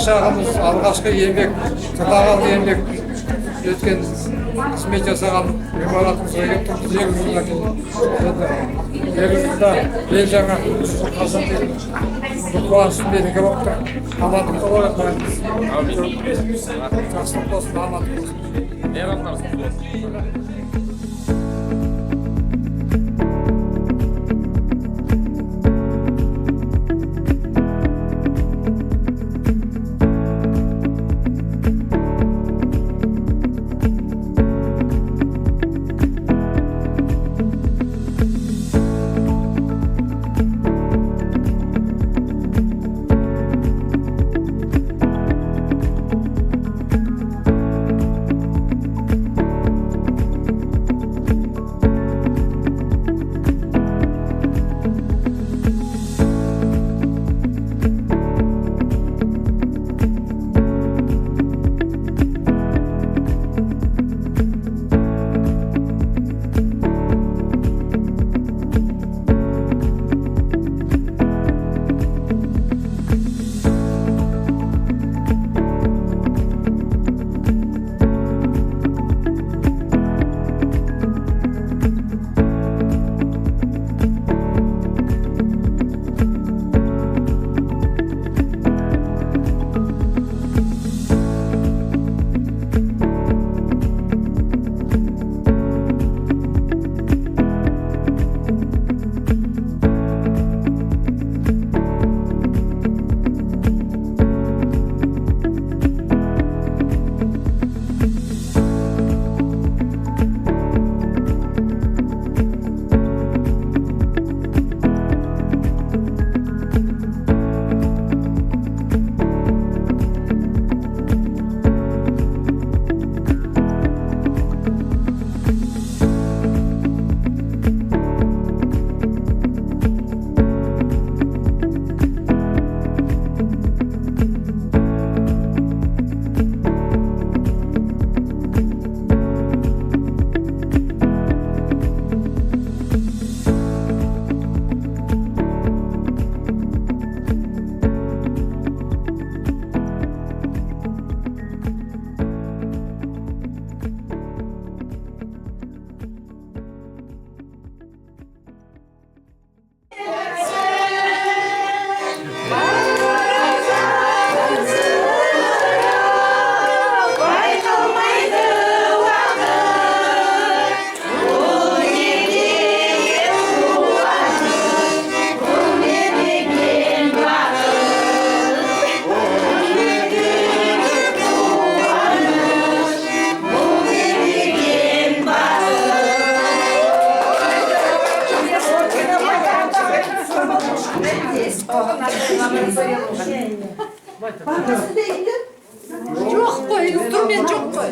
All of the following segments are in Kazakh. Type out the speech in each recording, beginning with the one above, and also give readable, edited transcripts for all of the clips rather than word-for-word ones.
Болашағымыз, алғашқы еңбек, тырнақалды еңбек еткен, қызмет жасаған ғимаратымызға келіп тұрмыз 2 жылдан кейін. Енді 2 жылда ел жаңа қазан деген бір қуанышты мереке болып тұр. Амандықта болайық бәріміз. Әумин. Жақсылық болсын, амандық болсын. Мейрамдарыңыз құтты болсын. Жоқ қой, инструмент жоқ қой.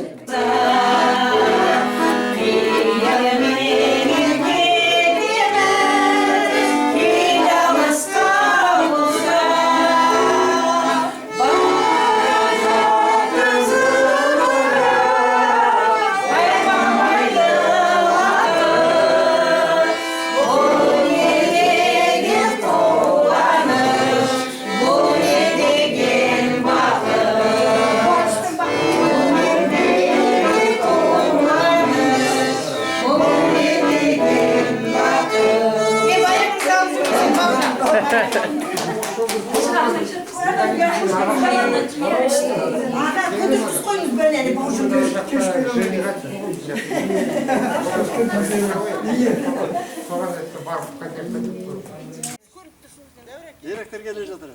Директор келе жатыр.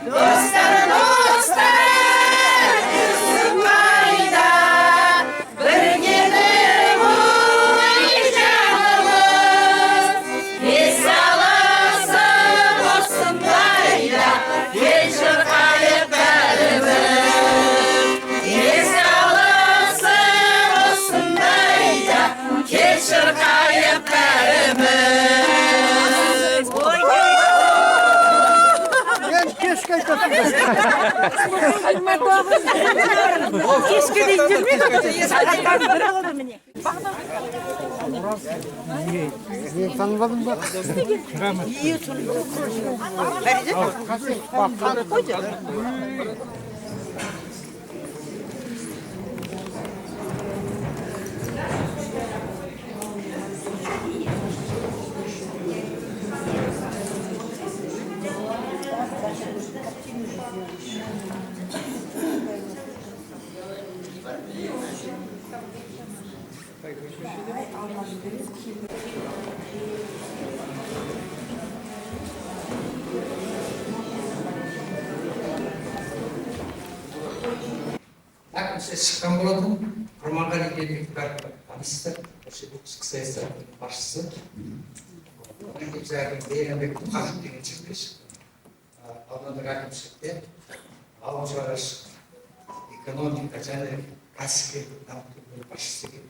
Dostlar, dostlar, kızım kayda. Кешке дейін жүрмейді. Мен танымадым ба? Әкімші шыққан болатын Құрманғали Ермекбаев танисыздар, осы ішкі саясаттың басшысы. Мейрамбек Мұқашев деген жігіт шықты. Аудандық әкімшілікте ауыл шаруашылық, экономика және кәсіпкерлік дамыту бөлімінің басшысы екен.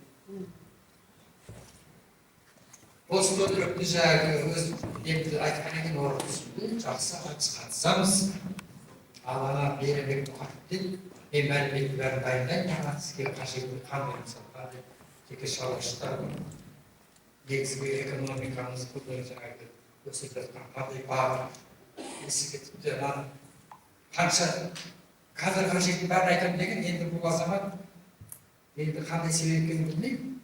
Осы төңіректе жаңағы өз немді айтқан екен, орын түсінді, жақсы қатысамыз. Ал ана Мейрамбек Мұқашев дейді, мен мәліметті бәрін дайындаймын, ана сізге қажетті қандай мысалы қандай жеке шаруашылықтар, негізгі экономикамыз бүгін жаңағы өсіп жатқан қандай бағыт, сізге тіпті ана қанша кадр қажетін бәрін айтамын деген. Енді бұл азамат енді қандай себеп екенін білмеймін,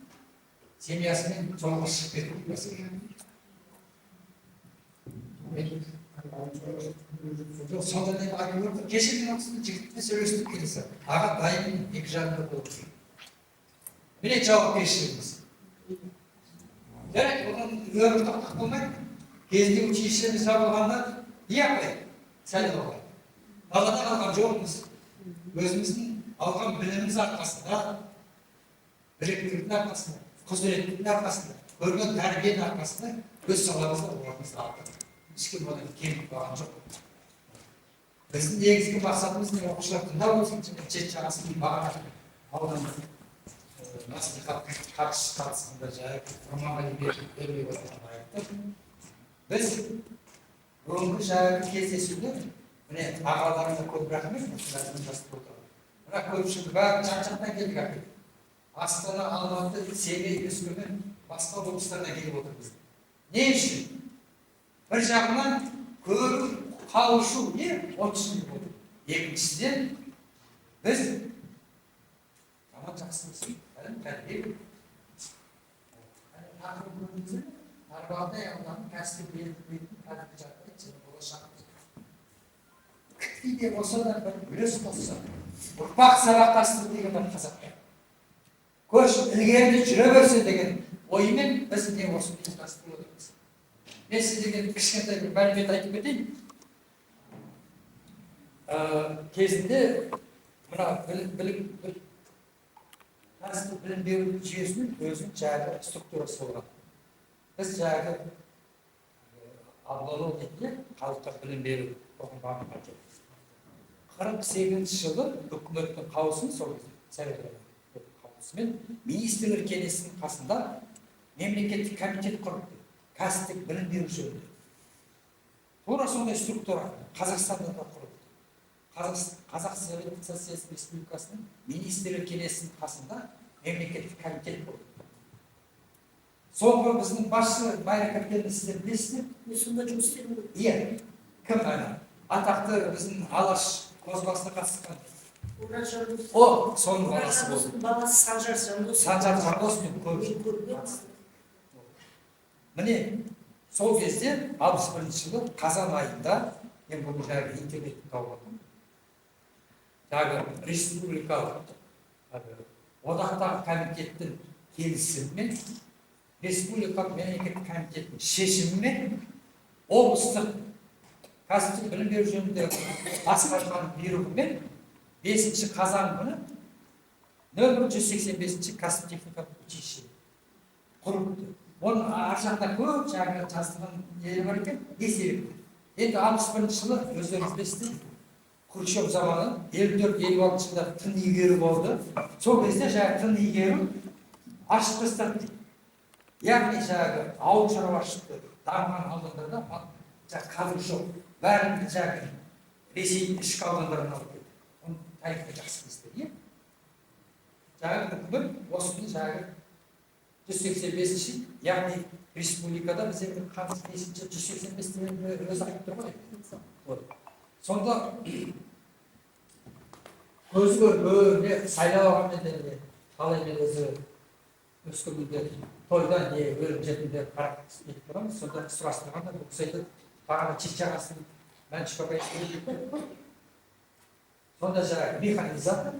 семьясымен жолға шығып кетті. Жоқ, сонда мен айтып кеше мен ол жігітпен сөйлестік, келесі аға дайын 2,5 болды. Міне жауапкершілігіміз. Жарайды, одан өмір тоқтап болмайды. Кезінде училищеміз жабылғанда не апай сәл алған. Далада қалған жоқпыз. Өзіміздің алған біліміміз арқасында, біліктіліктің арқасында, құзыреттіліктің арқасында, көрген тәрбиенің арқасында өз саламызда орнымызды алдық. Ешкім одан кеміп қалған жоқ. Біздің негізгі мақсатымыз не, оқушылар тыңдап болсын, және шет жағасын бағана аудандық мәслихаттың хатшысы қатысында жаңағы Құрманғали Ермекбаев айтты. Біз бүгінгі жаңағы кездесуде міне ағаларына көп рахмет, ұйымдастырып отыр. Бірақ көпшілігі бәрі жан-жақтан келдік әкелді. Астана, Алматы, Семей, Өскемен, басқа облыстардан келіп отырмыз. Не үшін? Бір жағынан көру, қауышу не 30 жыл болды. Екіншіден біз жаман жақсы білім тәрбие тақырып көрдіңіздер ме? Тарбағатай ауданының кәсіптік білім қазіргі жағдай және болашағымыз. Кішкене де болса да бір үлес қосса, ұрпақ сабақтастығы деген бар қазақта. Көш ілгеріде жүре берсе деген оймен біз міне осыны ұйымдастырып отырмыз. Мен сіздерге кішкентай бір мәлімет айтып кетейін. Кезінде мына білім кәсіптік білім беру жүйесінің өзінің жаңағы структурасы болған. Біз жаңағы абылау дейтін халыққа білім беру қоғамға 48 жылы үкіметтің қаулысымен, сол кезде совет қаулысымен министрлер кеңесінің қасында мемлекеттік комитет құрылды кәсіптік білім беру жөнінде. Тура сондай структура Қазақстанда да құрылды. Қазақ Советтік Социалистік Республикасының министрлер кеңесінің қасында мемлекеттік комитет болды. Соңғы біздің басшы Майра Кәпкенді сіздер білесіздер? Мен сонда жұмыс істедім ғой. Иә. Кім ана? Атақты біздің Алаш қозғалысына қатысқан. О, соның баласы болды. Баласы Санжар Жандосов. Санжар Жандосовпен көп қатысты. Міне сол кезде 61 жылы қазан айында мен бұны жаңағы интернеттен тауып алдым. Жаңағы республикалық одақтағы комитеттің келісімімен, республикалық мемлекеттік комитеттің шешімімен облыстық кәсіптік білім беру жөніндегі басқарманың бұйрығымен 5 қазан күні нөмір 185 кәсіп техникалық училище құрылды. Оның ар жағында көп жаңағы жазылған нелері бар екен, не себепті? Енді 61 жылы өздеріңіз білесіздер, Хрущев заманы 54-56 жылда тың игеру болды. Сол кезде жаңағы тың игеру ашып тастады дейді. Яғни жаңағы ауыл шаруашылығы дамыған аудандарда жаңағы кадр жоқ. Бәрін жаңағы Ресейдің ішкі аудандарына алып кетті. Оны тарихта жақсы білесіздер, иә? Жаңағы үкімет осыны жаңағы 185-ші, яғни республикада бізде нешінші 185 деген өзі айтып тұр ғой. Вот. Сонда көзі көрген сайлау алғанмен де қалай мен өзі өскеменде тойда не өлім жетімде қарап нетіп тұрамыз. Сонда сұрастырғанда бұл кісі айтады, бағана шет жағасын Мәншүк апай естіген. Сонда жаңағы механизатор,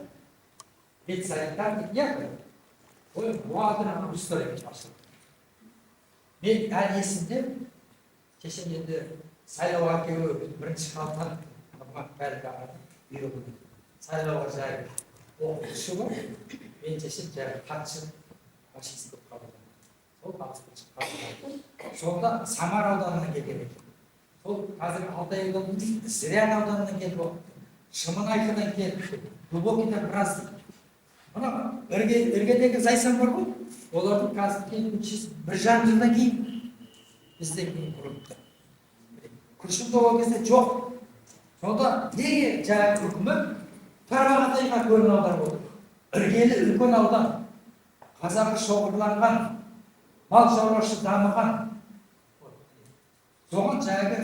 ветсанитар, яғни ой бухгалтер курстар екен ашылды. Мен әлі есімде, шешем енді сайлауға келуі бірінші қалыптан бұған бәрі бұйрығы. Сайлауға жаңағы оқытушы бар, мен шешем жаңағы хатшы машинист болып қабылданды. Сол қабылданды. Сонда Самар ауданынан келген екен. Сол қазір Алтай ауданының Зырян ауданынан келіп оқыпты. Шемонаихадан келіп, Глубокийдан біраз дейді. Мына іргедегі Зайсан бар ғой, олардың қазір кейін 1,5 жылдан кейін бізден кейін құрылыпты. Күршімде ол кезде жоқ. Сонда неге жаңағы үкімет Тарбағатайға көңіл аударып отыр? Іргелі үлкен аудан, қазағы шоғырланған, мал шаруашылығы дамыған. Соған жаңағы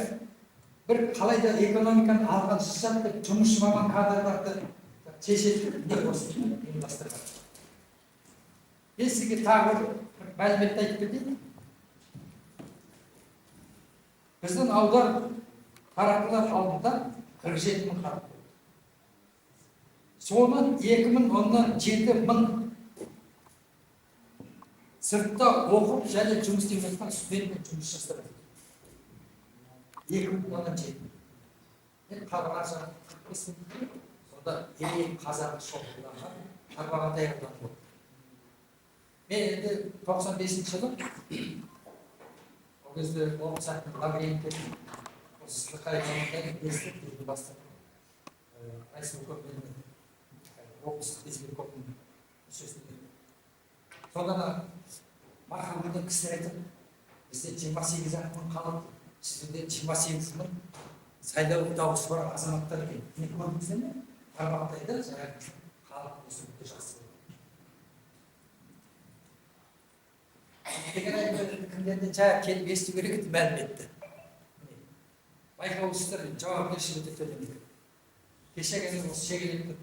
бір қалай да экономиканы алға жылжытып деп жұмысшы маман кадрларды шешеді не осы ұйымдастырған. Мен сізге тағы бір мәліметті айтып кетейін. Біздің аудан таратылар алдында 47 мың халық болды. Соның 2,7 мың сыртта оқып және жұмыс істеп жатқан студент пен жұмысшы жастар. 2,7. Мен қабырға жағы 45 мың. Сонда ең қазағы шоғырланған Тарбағатай ауданы болды. Мен енді 95 жылы ол кезде облыс әкімі Лаврентьев осы Сырқай естіп елдің бастығы райисполкомның облыстық избиркомның мүшесінде. Сонда ана Марқакөлден кісілер айтады, бізде 28 мың халық, сізде 28 мың сайлау дауысы бар азаматтар екен. Не көрдіңіздер ме? Тарбағатайда жаңағы халық өсу өте жақсы болды. Деген кімдерден жаңа келіп есту керек еді мәліметті. Байқаусыздар жауапкершілік өте төмен екен. Кеше ғана осы шегелеп тұр,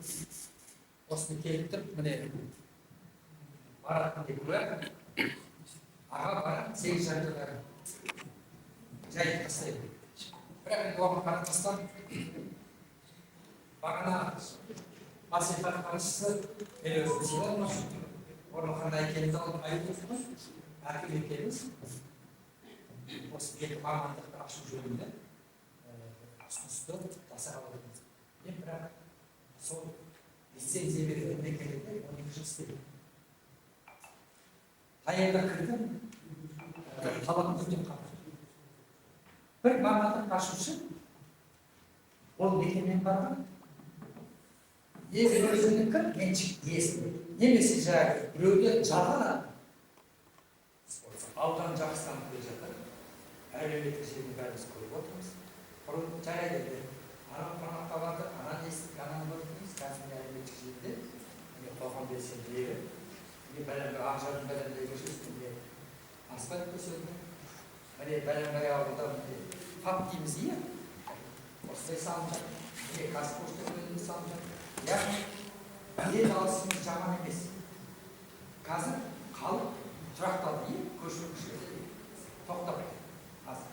осыны келіп тұр, міне Мараттың куә, аға Марат 8,5 жылға жайып тастайды. Бірақ енді оған қарамастан бағана мәслихат хатшысы мен өзім сыйладым, Оралхан әкемді алып айтып отырмын, әкім екеуміз осы екі мамандықты ашу жөнінде ұсынысты жасап отырмыз. Мен бірақ сол лицензия берген мекемеде 12 жыл істедім. Таяуда кірдім, талап өте қатты. Бір мамандық ашу үшін ол мекемен барған, егер өзінікі меншік иесі, немесе жаңағы біреуде жалған аудан жақсы дамып келе жатыр, әлеуметтік желіні бәріміз көріп отырмыз. Бұрын жарайды енді анау қонаққа бардық, ананы естідік, ананы көрдік дейміз. Қазір міне әлеуметтік желіде міне қоғам белсенділері, міне бәленбай Ақжардың бәленбай көшесі, міне асфальт төселді, міне бәленбай ауылда міне ФАП дейміз, иә, осындай салынып жатыр, міне Қазпошта бөлімі салынып жатыр. Яғни ел алысымыз жаман емес. Қазір халық тұрақталды, иә, көшу кішкене тоқтап қазір.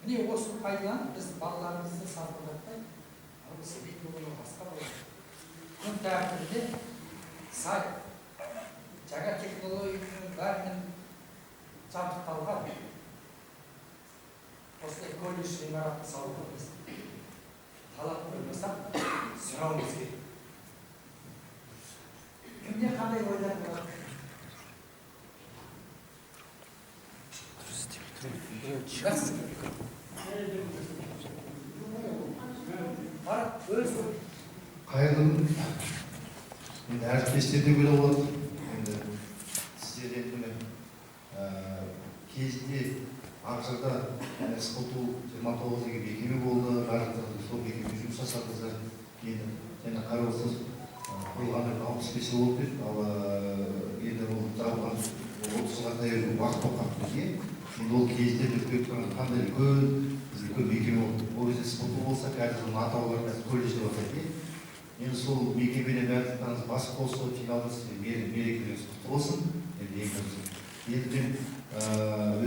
Міне осыны пайдаланып біз балаларымызды салқындатпай, ал Семей болады, басқа болады. Күн тәртібіне сай жаңа технологияның бәрімен жабдықталған осындай колледж ғимаратын салуға біз талап қоймасақ, сұрауымыз керек. Кімде қандай ойлар бар? Жақсы. Марат, өз Қайырлы күн. Енді әріптестер де бөле болады. Енді сіздер енді міне, кезінде Ақжарда Рысқұл 29 деген мекеме болды, барлықтарыңыз сол мекеме жұмыс жасадыңыздар. Енді және қарап отырсаңыз, құрылғанына 65 жыл болып кетті, ал енді ол жабылған 30-ға таяу уақыт болып қалыпты бізге. Енді ол кезде біз тұрған қандай үлкен, біз үлкен мекеме болды. Ол кезде СПТУ болса, қазір оның атаулары қазір колледж деп атайды. Енді сол мекемеде барлықтарыңыз бас қосып жиналдыңыз, мерекелеріңіз құтты болсын. Енді ең бірінші. Енді мен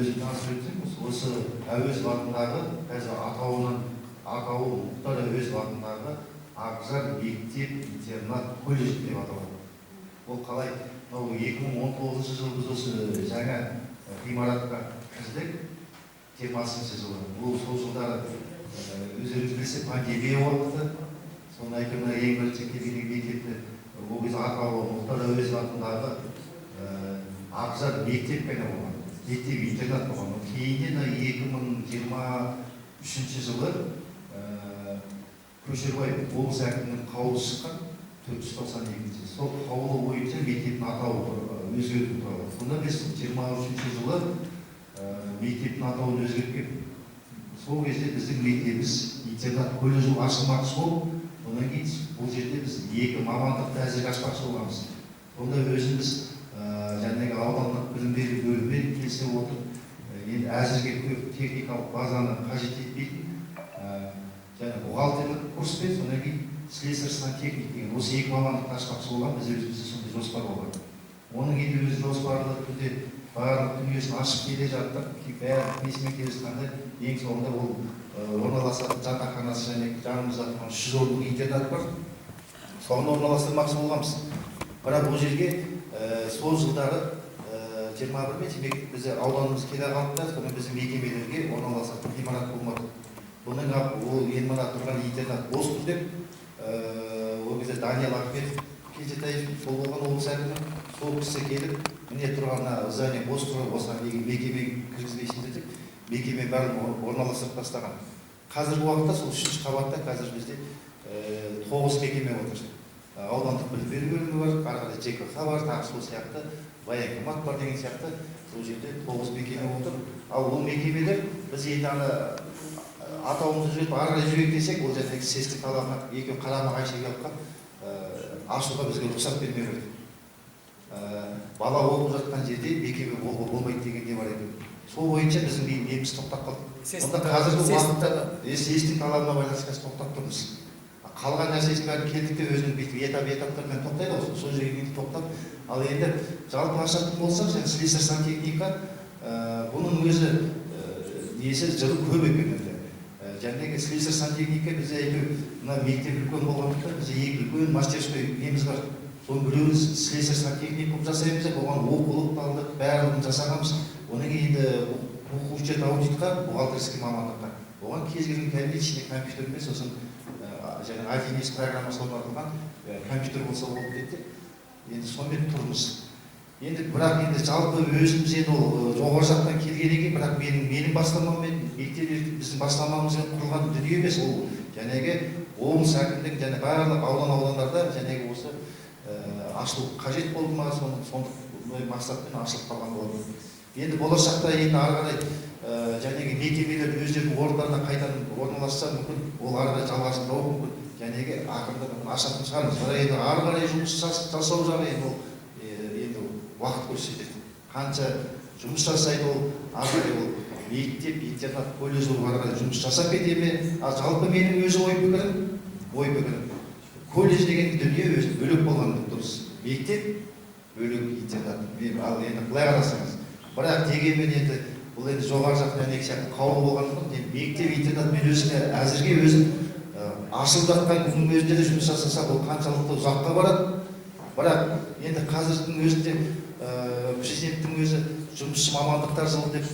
өзім танысып өтсем, осы Әуезов атындағы, қазір атауы Мұхтар Әуезов атындағы Ақжар мектеп интернат колледж деп аталады. Ол қалай? Мынау 2019 жылы біз осы жаңа ғимаратқа кірдік, 20 жылы. Ол сол жылдары өздеріңіз білсе пандемия уақыты. Соны айтып, мына ең бірінші келген мектепті, ол кезде атауы Мұхтар Әуезов атындағы Ақжар мектеп қана болған, мектеп интернат болған. Кейіннен 2023 жылы Көшербай облыс әкімінің қаулысы шыққан, 492-ші. Сол қаулы бойынша мектептің атауы өзгерту туралы. Сонда біз 23 жылы мектептің атауын өзгерткен. Сол кезде біздің мектебіміз интернат колледж ашылмақшы болып, одан кейін бұл жерде біз екі мамандықты әзірге ашпақшы болғанбыз. Сонда өзіміз жаңағы аудандық білім беру бөлімімен келісе отырып, енді әзірге көп техникалық базаны қажет етпейтін және бухгалтерлік курс пен содан кейін слесарь сантехник деген осы екі мамандықты ашпақшы болған. Біз өзімізде сондай жоспар болған. Оның енді өзі жоспарлы түрде барлық дүниесін ашып келе жаттық, бәрі несімен келе жатқанда ең соңында ол орналасатын жатақханасы және жанымызда тұрған 300 орындық интернат бар, соны орналастырмақшы болғанбыз. Бірақ ол жерге сол жылдары 21 мен демек бізде ауданымыз келе қалды да, сонымен біздің мекемелерге орналасатын ғимарат болмады. Бұның ол енді мына тұрған интернат бос тұр деп, ол кезде Даниал Ахметов Кенжетаев сол болған облыс әкімі, сол кісі келіп, міне тұрған мына здание бос тұр, осыған неге мекеме кіргізбейсіңдер деп мекеме бәрін орналастырып тастаған. Қазіргі уақытта сол 3-ші қабатта қазір бізде 9 мекеме отыр. Аудандық білім беру бөлімі бар, ары қарай ЖКХ бар, тағы сол сияқты военкомат бар деген сияқты сол жерде 9 мекеме отыр. Ал ол мекемелер біз енді ана атауымызды өзгертіп ары қарай жүрейік десек, ол жердегі СЭС-тің талабына екеуі қарама-қайшы келіп қалып, ашуға бізге рұқсат бермей қойды. Бала оқып жатқан жерде мекеме болмайды деген не бар еді. Сол бойынша біздің неміз тоқтап қалды. Онда қазіргі уақытта СЭС-тің талабына байланысты қазір тоқтап тұрмыз. Қалған нәрсесінің бәрін келдік те өзінің бүйтіп этап-этаптармен тоқтайды ғой, сол жерге дейін тоқтап. Ал енді жалпы ашатын болсақ, жаңа слесарь сантехника, бұның өзі несі жылы көп екен енді. Жаңағы слесарь сантехника бізде әйтеуір мына мектеп үлкен болғандықтан бізде екі үлкен мастерской неміз бар. Соның біреуін слесарь сантехник қылып жасаймыз деп, оған оқулық алдық, барлығын жасағанбыз. Одан кейін енді бухучет аудитқа, бухгалтерский мамандыққа. Оған кез келген кабинет ішінде компьютермен, сосын жаңағы 1С программасы орнатылған компьютер болса болды деді. Енді сонымен тұрмыз. Енді бірақ енді жалпы өзіміз енді ол жоғары жақтан келгеннен кейін, бірақ менің бастамаммен, мектеп біздің бастамамызбен құрылған дүние емес, ол жаңағы облыс әкімдігі және барлық аудан-аудандарда жаңағы осы ашылу қажет болды ма, сондай мақсатпен ашылып қалған болатын. Енді болашақта енді ары қарай жаңағы мекемелер өздерінің орындарына қайтадан орналасса мүмкін, ол ары қарай жалғасын табуы мүмкін, жаңағы ақырындап ашатын шығармыз. Бірақ енді ары қарай жұмыс жасау жағы енді ол енді уақыт көрсетеді. Қанша жұмыс жасайды ол, ары қарай ол мектеп, интернат, колледж ол ары қарай жұмыс жасап кете ме? Ал жалпы менің өз ой пікірім, колледж деген дүние өзі бөлек болған дұрыс. Мектеп бөлек, интернат. Ал енді былай қарасаңыз, бірақ дегенмен енді бұл енді жоғары жақтан екі сияқты қаулы болғандықтан енді мектеп, интернат мен өзіме әзірге өзім ашылып жатқан күннің өзінде де жұмыс жасасақ, ол қаншалықты ұзаққа барады. Бірақ енді қазірдің өзінде президенттің өзі жұмысшы мамандықтар жылы деп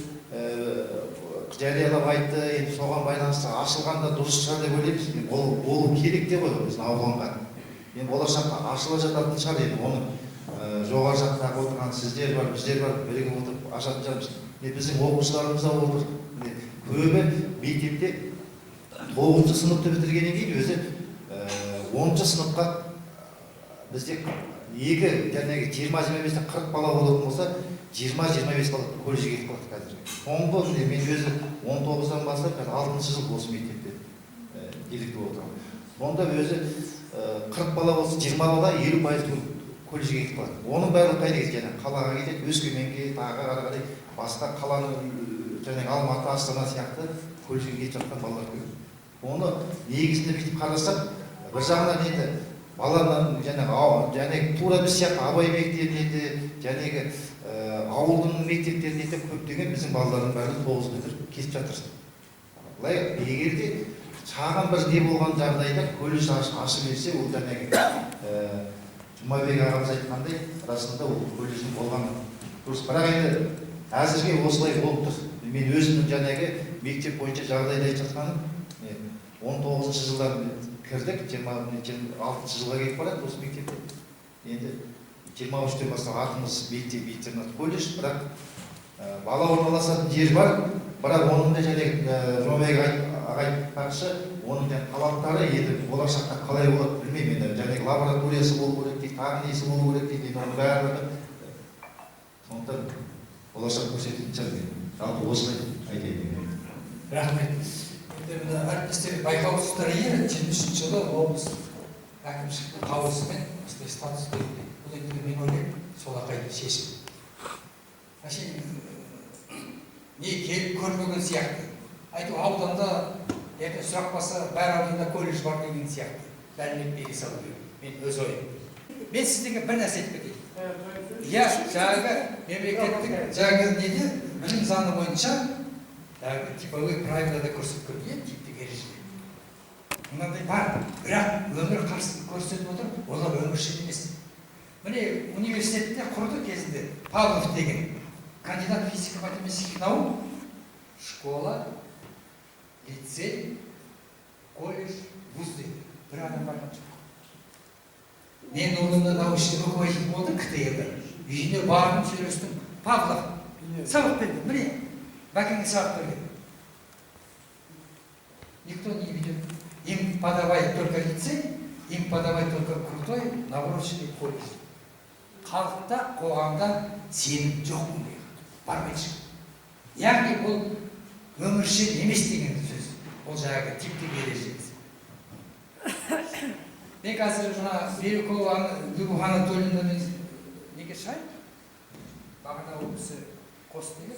жариялап айтты. Енді соған байланысты ашылған да дұрыс шығар деп ойлаймыз. Енді ол болу керек те ғой біздің ауданға. Енді болашақта ашыла жататын шығар енді оны жоғары жақтағы отырған сіздер бар, біздер бар, бірігіп отырып ашатын шығармыз. Міне біздің оқушыларымыз да отыр. Міне көбі мектепте 9-шы сыныпты бітіргеннен кейін өзі 10-шы сыныпқа бізде екі жаңағы 20-25-тен 40 бала болатын болса, 20-25 бала колледжге кетіп қалды қазір. Соңғы міне мен өзі 19-дан бастап қазір алтыншы жыл осы мектепте директор болып отырмын. Сонда өзі 40 бала болса, 20 бала, 50% колледжге кетіп қалады. Оның барлығы қайда кетеді? Жаңағы қалаға кетеді, Өскеменге, тағы ары қарай басқа қаланың, жаңағы Алматы, Астана сияқты колледжге кетіп жатқан балалар көп. Оны негізінде бүйтіп қарасақ, бір жағынан енді баланың жаңағы тура біз сияқты Абай мектебінде де, жаңағы ауылдың мектептерінде де көптеген біздің балалардың бәрі 9 бітіріп кетіп жатыр. Былай егер де шағын бір не болған жағдайда колледж ашып берсе, ол жаңағы Жұмабек ағамыз айтқандай, расында ол колледждің болғаны дұрыс. Бірақ енді әзірге осылай болып тұр. Мен өзімнің жаңағы мектеп бойынша жағдайды айтып жатқаным, 19-шы жылдан кірдік, 26-шы жылға келіп барады осы мектепте. Енді 23-тен бастап атымыз мектеп, интернат, колледж, бірақ бала орналасатын жер бар, бірақ оның да жаңағы Жұмабек аға айтпақшы, оның да талаптары енді болашақта қалай болады білмеймін. Енді жаңағы лабораториясы болу керек дейді, тағы несі болу керек дейді, енді оның барлығы сондықтан болашақ көрсететін шығар. Жалпы осылай айтайын. Рахмет. Енді мына әріптестер байқаусыздар, иә, 23-жылы облыс әкімшіліктің қаулысымен осындай статус берілді. Бұл енді мен ойлаймын, солақай шешім. Әшейін не келіп көрмеген сияқты. Айту ауданда ертең сұрақ болса, бәр ауданда колледж бар деген сияқты. Бәріне бере салу керек. Мен өз ойым. Мен сіздерге бір нәрсе айтып кетейін. Иә, жаңағы мемлекеттік жаңағы неде білім заңы бойынша жаңағы типовые правилада көрсеткен, иә, типтік ережелер. Мынандай бар, бірақ өмір қарсы көрсетіп отыр, олар өміршең емес. Міне университетте құрды кезінде Павлов деген кандидат физико-математических наук, школа, лицей, колледж, вуз дейді. Бір адам барған жоқ. Мен орнымда научный руководитель болды КТЛ-да. Үйіне бардым, сөйлестім. Павлов сабақ берді. Міне, Бәкеңе сабақ берген. Никто не ведет. Им подавай только лицей, им подавай только крутой навороченный колледж. Халықта, қоғамда сенім жоқ бұндайға. Бармайды ешкім. Яғни бұл өміршең емес деген сөз. Ол жаңағы типтік ереже. Мен қазір мына Бирюкова Любовь Анатольевнамен неге шығайын? Бағана ол кісі қосты деген.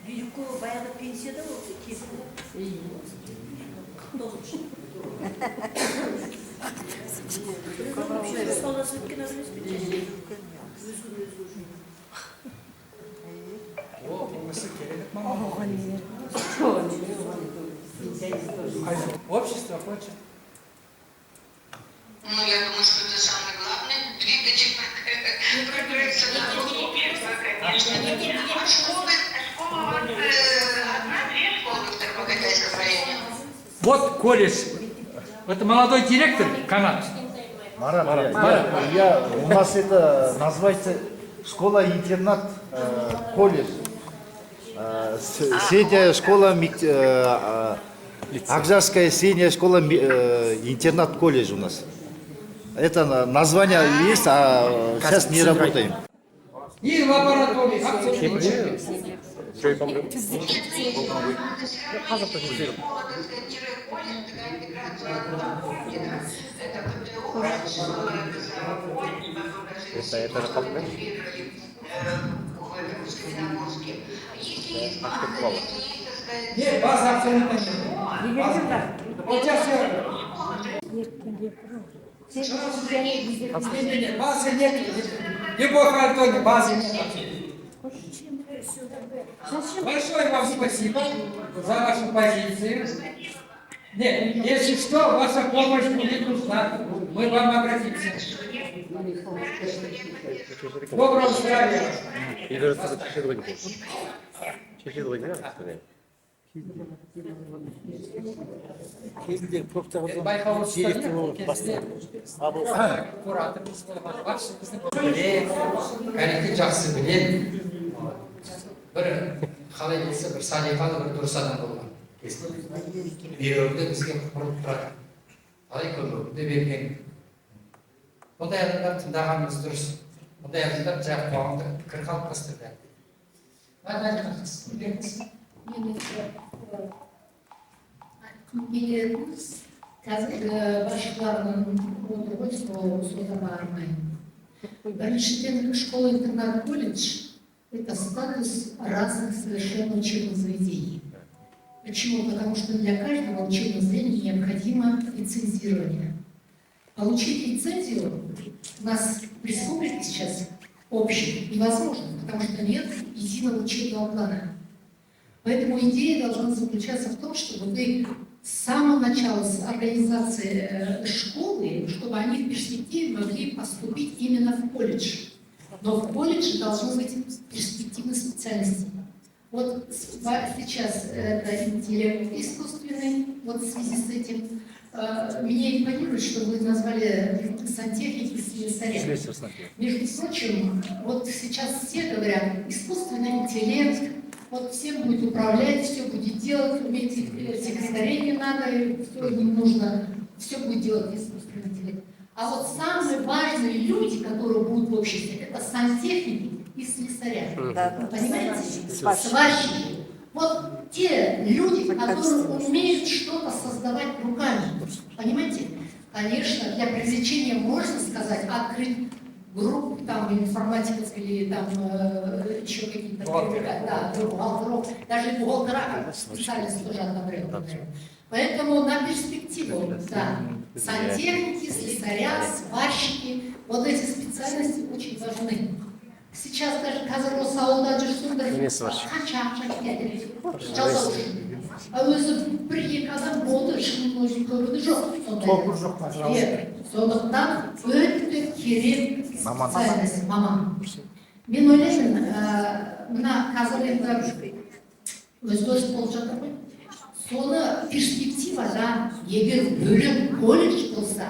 Бирюкова баяғыда пенсияда болды, кезінде. 49-шы. Саудасы өткен адам емес пе? Өзгір өзгір. О, бұл кісі керемет маман. Общество хочет. Ну, я думаю, что это самый главный двигатель прогресса народа, конечно. А школы, школа у вас одна, две школы в Тарбагатайском районе? Вот колледж. Это молодой директор, Канат. Марат, у нас это называется школа-интернат, колледж. Средняя школа, Акжарская средняя школа, интернат колледж у нас. Это название есть, а сейчас не работаем. И лаборатории, абсолютно ничего. Школа, так сказать, тире колледж, такая интеграция была, помните, да? Это ПТУ раньше было, это самое, колледж, потом даже интегрировали в этом Каменногорске. Если есть база, если есть, так сказать, Нет, базы абсолютно нет. Базы. Вот сейчас я... Не, не, не, базы нет. Любовь Анатольевна, базы нет абсолютно. Большое вам спасибо за вашу позицию. Нет, если что, ваша помощь будет нужна. Мы вам обратимся. Доброго здравия. Шешеді ғой. Шешеді ғой, не? Кезінде көптеген Байқаусыздар директор болып кезінде бастады. Кураторымыз болған, басшымыздың біледі, кәнекей жақсы біледі. Бір қалай болса, бір салиқалы, бір дұрыс адам болған. Бүйрегінде бізге құрып тұрады. Қалай көмегін де берген. Ондай адамдар тыңдағанымыз дұрыс. Ондай адамдар жаңағы қоғамда пікір қалыптастырды. Мен енді айтқым келетіні, қазіргі басшылардың отыр ғой, сол соларға арнаймын. Біріншіден, школа интернат колледж — это статус разных совершенно учебных заведений. Почему? Потому что для каждого учебного заведения необходимо лицензирование. Получить лицензию у нас в республике сейчас общий невозможно, потому что нет единого учебного плана. Поэтому идея должна заключаться в том, чтобы вы с самого начала, с организации школы, чтобы они в перспективе могли поступить именно в колледж. Но в колледже должны быть перспективные специальности. Вот сейчас это интеллект искусственный, вот в связи с этим. Меня импонирует, что вы назвали сантехники, слесаря. Между прочим, вот сейчас все говорят, искусственный интеллект, вот всем будет управлять, все будет делать, уметь, секретарей не надо, все не нужно, все будет делать искусственный интеллект. А вот самые важные люди, которые будут в обществе, это сантехники и слесаря. Понимаете? Сварщики. Вот те люди, которые умеют что-то создавать руками. Понимаете? Конечно, для привлечения, можно сказать, открыть группу там информатиков или там еще какие-то, да, бухгалтеров, даже бухгалтера специальность тоже одновременно. Поэтому на перспективу, да, сантехники, слесаря, сварщики, вот эти специальности очень важны. Сейчас даже қазір осы ауылда жүрсеңдер, қанша ақша кетеді жалдау үшін. А өзі бір екі адам болды, ешкімнің өзінің көмегі жоқ сондай. Жоқ қазір. Иә, сондықтан өте керек специальность, маман. Мен ойлаймын, мына қазір енді өзгеріс болып жатыр ғой, соны перспективада егер бөлек колледж болса,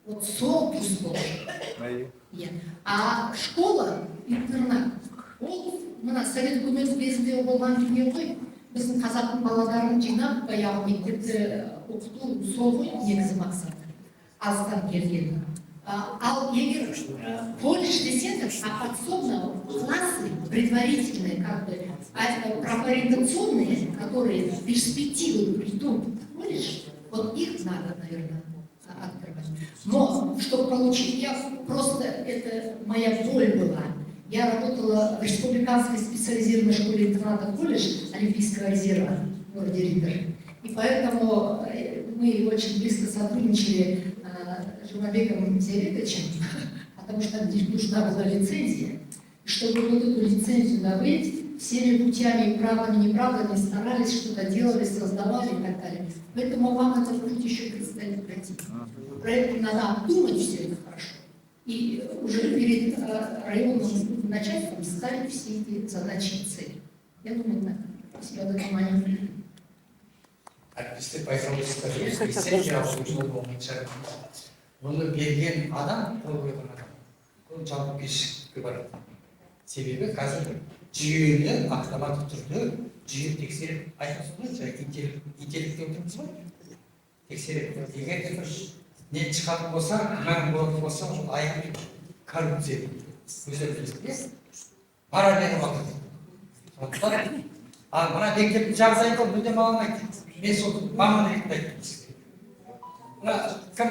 вот сол дұрыс болады. Иә. А школа интернат ол мына совет үкіметі кезінде болған дүние ғой. Біздің қазақтың балаларын жинап, баяғы мектепте оқыту, сол ғой негізі мақсаты, алыстан келген. Ал егер колледж десеңдер, а подсобно классы предварительные, как бы профориентационные, которые в перспективу придут в колледж, вот их надо, наверное, открывать. Но чтобы получить, я просто, это моя боль была. Я работала в республиканской специализированной школе-интерната колледж Олимпийского резерва в городе Риддер. И поэтому мы очень близко сотрудничали с Жумабеком Зиябековичем, потому что нужна была лицензия. И чтобы вот эту лицензию добыть, всеми путями, правдами, неправдами старались, что-то делали, создавали и так далее. Поэтому вам этот путь еще предстоит пройти. Проект надо обдумать все это хорошо. И уже перед районным начальством ставить все эти задачи и цели. Я думаю, так. Спасибо за внимание. Әріптестер, байқап лицензия алу жол болмайтын. Оны берген адам, қол қойған адам, ол жауапкершілікке барады. Себебі қазір жүйелі, автоматты түрде жүйе тексеріп, айтасыз ғой, жаңа интеллект деп отырмыз ғой, тексереді. Егер де бір не шығатын болса, күмән болатын болса, ол айқын коррупция, өздері білесіз, пара беріп жатыр. Сондықтан ал мына мектептің жағдайын ол мүлдем ала алмайды. Мен сол маман ретінде айттым сізге. Мына кім,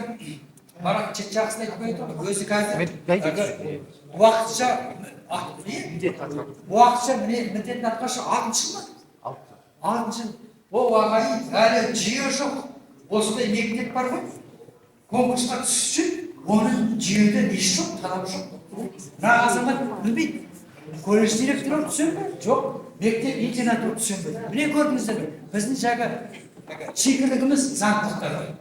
Марат жақсы айтып қойды ғой, өзі қазір уақытша уақытша міндетін атқарушы алтыншы ма? Алтыншы. Ол ағайын, әлі жүйе жоқ. Осындай мектеп бар ғой. Конкурсқа түсу үшін оның жүйеде несі жоқ, талабы жоқ. Мына азамат білмейді. Колледж директоры болып түсем бе? Жоқ. Мектеп интернат болып түсем бе? Міне, көрдіңіздер ме? Біздің жаңағы шикілігіміз заңдылықтар.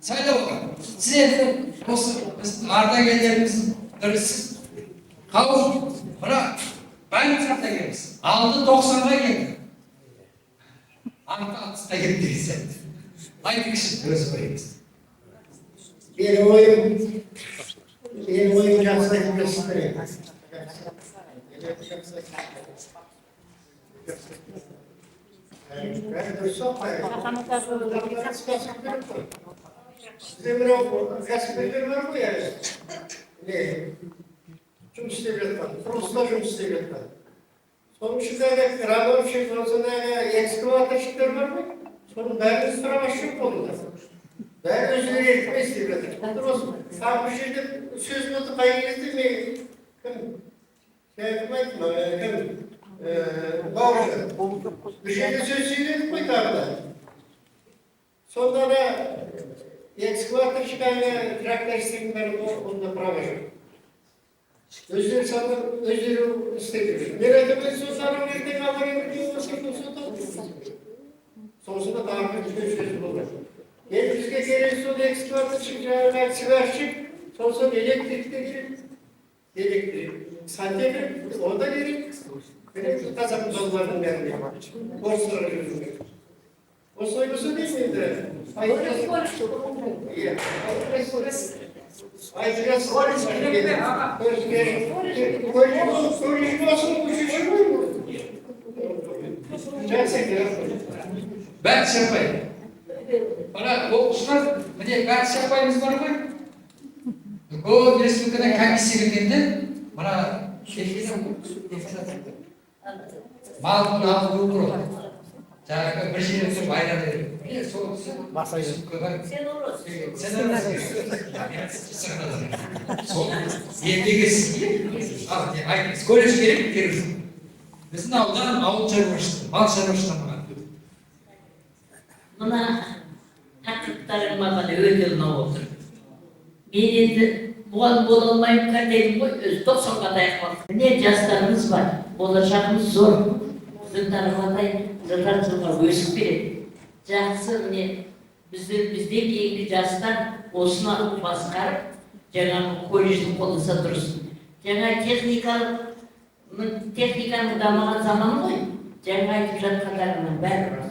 Сайлауға. Сіз енді осы біздің ардагерлеріміздің бірісіз. Қауым, мына бәріміз ардагерміз. Алды 90-ға келді. Арты 60-қа келді деген сияқты. Айтыңызшы өз ойыңызды. Менің ойым жақсы айтып берсіздер енді. Жақсы. Бәрі дұрыс ақ қой. Сізде мынау кәсіпкерлер бар ғой әлі. Не жұмыс істеп жатқан, құрылыста жұмыс істеп жатқан. Соның ішіндегі рабочий, сондағы экскаваторщиктер бар ғой, соның бәрінің справкасы жоқ қолында. Бәрі өздері еркімен істеп жатыр. Былтыр осы тағы бір жерде сөз болды, қай кезде мен кім, кім айтты ма, кім, Бауыржан. Бір жерде сөз сөйледік қой тағы да. Сонда да экскаваторщик, трактористердің бәрі онда права жоқ. Өздері саны, өздері істеп жүр. Мен айтамын, сол сары ертең алла бірдеңе болса, сосын да тағы бір үлкен сөз болды. Енді бізге керек сол экскаваторщик, жаңағы сварщик, сосын электрик те керек. Электрик, сантехник, о да керек. Керек қазақтың балаларының бәріне. Орыстарға жүргізу керек. Осылай болса деймін енді. Иә. Айтыңыз, колледж колледж болсын, училище ғой. Жақсы, Бәтіш апай. Мына оқушылар, міне, Бәтіш апайымыз бар ғой. Үлкен республикадан комиссия келгенде, мына келген малдың ауруы туралы. Жаңағы бір жерде тұрып айран береді. Міне, сол кісі республикадан. Сен. Сол ендігі сізге ал айтыңыз, колледж керек пе, керек жоқ? Біздің аудан ауыл шаруашылығы, мал шаруашылығы дамыған. Мына тақырыптарың маған өте ұнап отыр. Мен енді мұғалім бола алмаймын, қартайдым ғой, өзі 90-ға таяқ қалдым. Міне, жастарымыз бар, болашағымыз зор. Біздің Тарбағатай жылдан жылға өсіп келеді. Жақсы, міне, бізден кейінгі жастар осыны басқарып, жаңағы колледжді қолдаса дұрыс. Жаңа техниканың дамыған заманы ғой, жаңа айтып жатқандарының бәрі рас.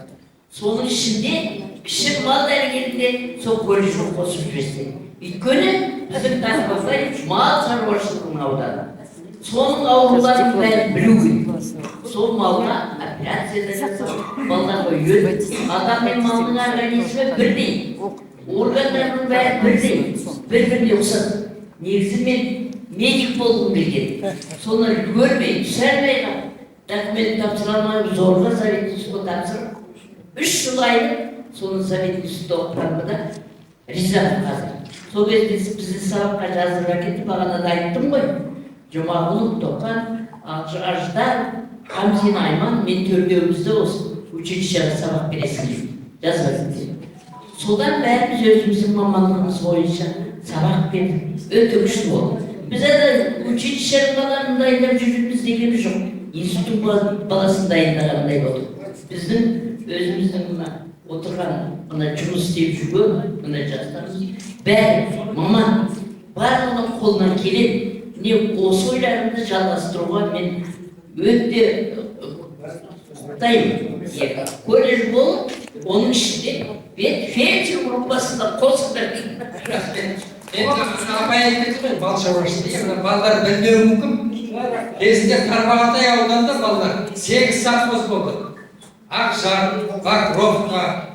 Соның ішінде кіші мал дәрігерінде сол колледжді қосып жіберсе. Өйткені біздің Тарбағатай мал шаруашылығының ауданы. Соның ауруларын бәрін білу керек. Сол малға операция да жасау, балдарға үйрет. Адам мен малдың организмі бірдей. Органдарының бәрі бірдей. Бір-біріне ұқсас. Негізі мен медик болғым келген. Соны үлгермей, түсе алмай қалып, документ тапсыра алмай, зорға совет институтқа тапсырып, 3 жыл айдым, соны совет институтта оқығанмын да, ризамын қазір. Сол кезде бізді сабаққа жаздырып әкетті, бағана да айттым ғой. Жұмағұлов, Тоқан, Аждар, Хамзин, Айман, мен төртеумізді осы училищеға сабақ бересің деп жазып әкетті. Содан бәріміз өзіміздің мамандығымыз бойынша сабақ бердік. Өте күшті болды. Біз ана училищенің балаларын дайындап жүрміз дегеніміз жоқ. Институттың баласын дайындағандай болдық. Біздің өзіміздің мына отырған, мына жұмыс істеп жүрген мына жастарымыз бәрі маман, барлығының қолынан келеді. Міне, осы ойларымды жалғастыруға мен өте құптаймын. Иә, колледж болып, оның ішінде ветфельдшер группасында қосыңдар деймін. Енді апай айтып кетті ғой, мал шаруашылығы. Иә, мына балалар білмеуі мүмкін. Кезінде Тарбағатай ауданында, балалар, сегіз совхоз болды. Ақжар, Покровка,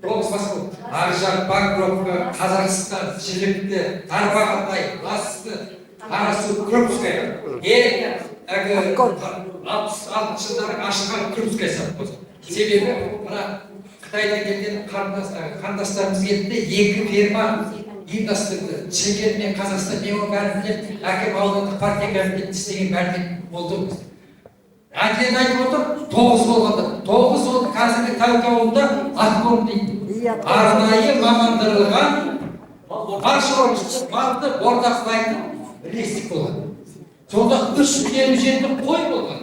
тоғыз бас болды. Ақжар, Покровка, Қазақстан, Шілікті, Тарбағатай, Ласты, Қарасу, Крупская. Ең әлгі 66-жылдары ашылған Крупская совхозы. Себебі мына Қытайдан келген қандастарымыз келді де, екі ферма ұйымдастырды. Шымкент мен Қазақстан, мен оның бәрін білемін. Әкем аудандық партия комитетінде істеген, бәрін болды. Әділет айтып отыр, тоғыз болғанда. Тоғыз ол қазіргі Тәуке ауылында откорм дейтін. Арнайы мамандырылған мал шаруашылығы, малды бордақылайтын бірлестік болған. Сонда 357 қой болған.